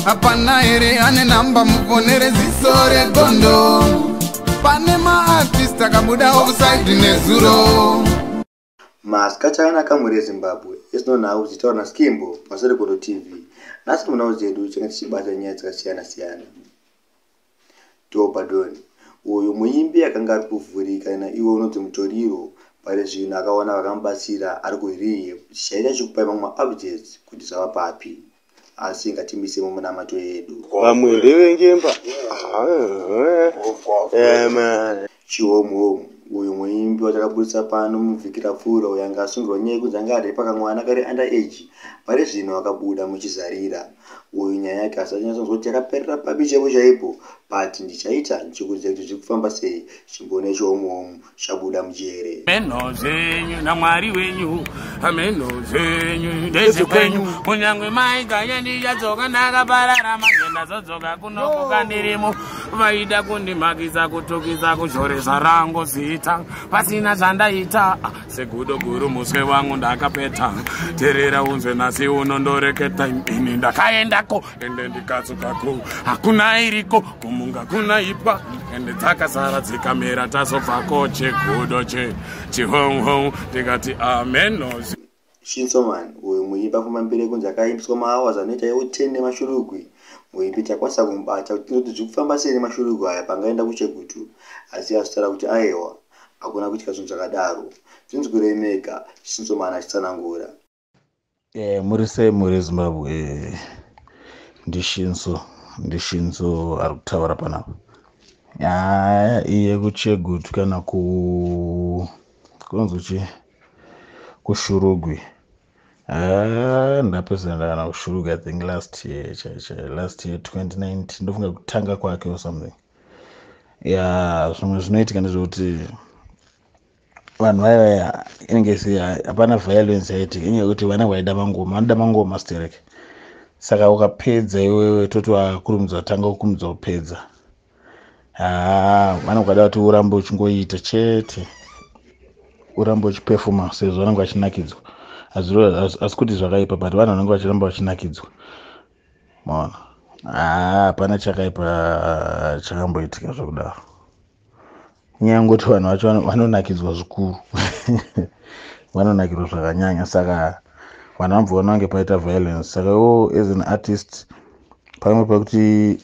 Hapana here ane namba muponere ziso regondo. Pane maartist akabuda offside nezuro. Masikati akanaka mhuri yeZimbabwe, esino nhau dzichitaurwa naSkimbo paSerekoto TV. Nhasi munhau dzedu tichange tichibata nyaya dzakasiyana siyana. Dobadon, uyu muimbi akanga ari kuvhurika naiwo unonzi mutoriro, pari zvino akawana vakamubatsira ari kurehab. Tichaita chikupai mamwe maupdates kuti zvava papi. Asi ngatimise mumunamato yedu. Vamwe ndevengemba. Chihomu uyu muimbi watakaburitsa pano muvhiki rapfuura uyo anga asungirwa nyaya yekunzi anga arepa kamwana kari under age, pari zvino akabuda muchizarira. Uyu nyaya yake asati anyatsonzwa kuti yakaperera papi chaipo chaipo, but ndichaita ndichikuudza kuti zviri kufamba sei. Chimbone chihomuhomu chabuda mujere. Mheno dzenyu naMwari wenyu, mheno dzenyu ndedzekwenyu. Kunyangwe maiganya ndichadzoka ndakaparara, manje ndazodzoka kunokuka ndirimo. Vaida kundimhakisa, kutukisa, kushoresa rangu zita pasina zvandaita. Segudo guru muswe wangu ndakapeta, terera unzwe nhasi uno ndoreketa. Ini ndakaendako ende ndikadzokako, hakuna iriko kumunga kuna ipwa ende dzakazara dzikamera, tazobvako chegudo che chihonghong ndikati ameno. Shinsoman, uyu muimbi afamba mberi kunzi akaimbiswa mahours anoita iwo 10 nemashurugwi. Muimbi takwanisa kumubata kuti tinoti zviri kufamba sei nemashurugwi aya pangaenda kuChegutu, asi azvitaura kuti aiwa hakuna kuitika zvinhu zvakadaro. Zvinzwirei mega Shinsoman achitsanangura. Muri sei muri Zimbabwe? Ndishinso ari kutaura panapa. Nyaya iye kuChegutu kana kunonzi chi kuShurugwi. Ndapedzisira ndakana kuShurugwi, I think last year, last year 2019, ndofunga kutanga kwake or something. Ya, zvimwe zvinoitika ndezvekuti vanhu vaya inenge sei, hapana violence yaitika, inyaya yekuti vanenge vaida mangoma, vanoda mangoma stereke. Saka ukapedza iwewe toti wakurumidza kutanga kukurumidza kupedza, vanenge vada kuti urambe uchingoita chete, urambe uchipefoma sezvo vanenge vachinakidzwa. Asi kuti zvakaipa, but vanhu vanenge vachiramba vachinakidzwa. Maona, hapana chakaipa chakamboitika zvekudaro. Inyaya yekungoti vanhu vacho vanonakidzwa zvikuru, vanonakirwa zvakanyanya. Saka vanhu vanobva vange paita violence. Saka iwo as an artist, pamwe pekuti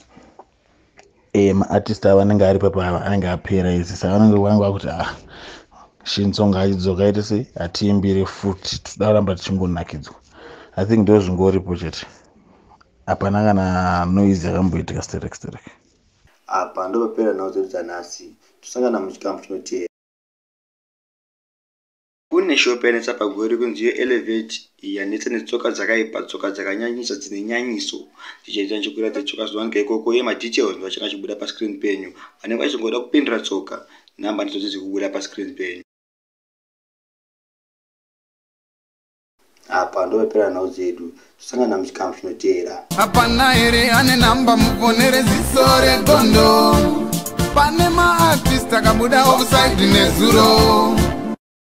maartist ava anenge ari papa anenge apera isi, saka vanenge vakuti Shinso ngaachidzoka aite sei, atiimbire futi, toda kuramba tichingonakidzwa. I think ndo zvingoripo chete, hapana kana noise yakamboitika sterek sterek. Apa ndopapera nhau dzedu dzanhasi, tosangana muchikamu chinoteera. Kune shopu yanetsa pagore kunzi iyo Elevate, yanetsa netsoka dzakaipa, tsoka dzakanyanyisa dzine nyanyiso. Tichaita ndichikuratidza tsoka dzinowanika ikoko uye madetails vachange achibuda pascreen penyu. Vanenge vachingoda kupindura tsoka, namba ndidzo dziri kubuda pascreen penyu. Apa ndopapera nhau dzedu, tosangana muchikamu chinoteera. Hapana here ane namba muponere ziso regondo. Pane maartist akabuda offside nezuro.